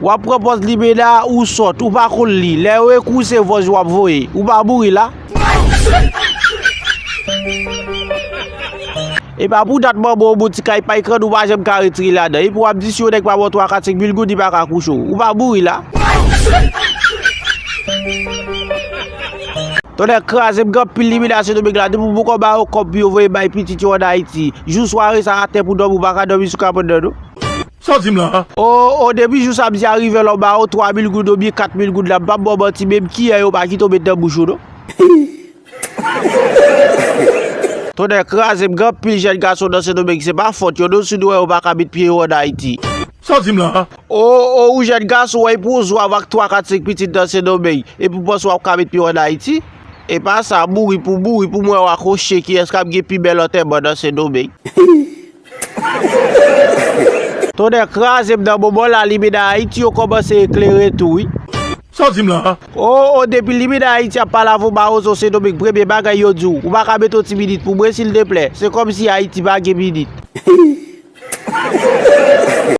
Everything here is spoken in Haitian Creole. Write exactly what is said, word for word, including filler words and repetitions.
W ap pran pòz limena, ou sòt, ou pa konn li. Lè yo ekri w, se vòz w ap voye. Ou pa mouri la. E pa pou dat manman w bouti kay pay krann ou pa janm ka retire ladan. Epi w ap di si yon nèg pa ba w twa, kat, senk mil goud, li pa ka kouche w. Ou pa mouri la. Tonnè kraze m, gen anpil limena Sendomeng la. Depi w poko ba yo kòb pou yo voye bay pitit yo ann Ayiti, jou sware sa atè pou dòmi, ou pa ka dòmi sou kabann nan non. Sa w di m la? O, o, depi jou samdi a rive, lè w ba yo twa mil goud oubyen kat mil goud la, m p ap ba w manti, menm kiyè yo pa kite w met nan bouch ou non. Tonnè kraze m, gen anpil jèn gason nan Sendomeng, se pa fòt yo non si nou wè yo pa ka met pye yo ann Ayiti. Sa w di m la? O, o, ou jèn gason, wè, pou w zwav ak twa, kat, senk pitit nan Sendomeng, epi w panse w ap ka met pye w ann Ayiti? E pa sa, mouri pou mouri pou m wè w ak yon chen, kiyès k ap gen pi bèl antèman nan Sendomeng. Tonnè kraze m, nan moman la, limena Ayiti yo kòmanse eklere tou wi. Sa w di m la? O, o, depi limena Ayiti ap pale avè w, Bawozo Sendomeng, premye bagay yo di w, ou pa ka mete yon ti minit pou mwen silteplè? Se kòmsi Ayiti pa gen minit.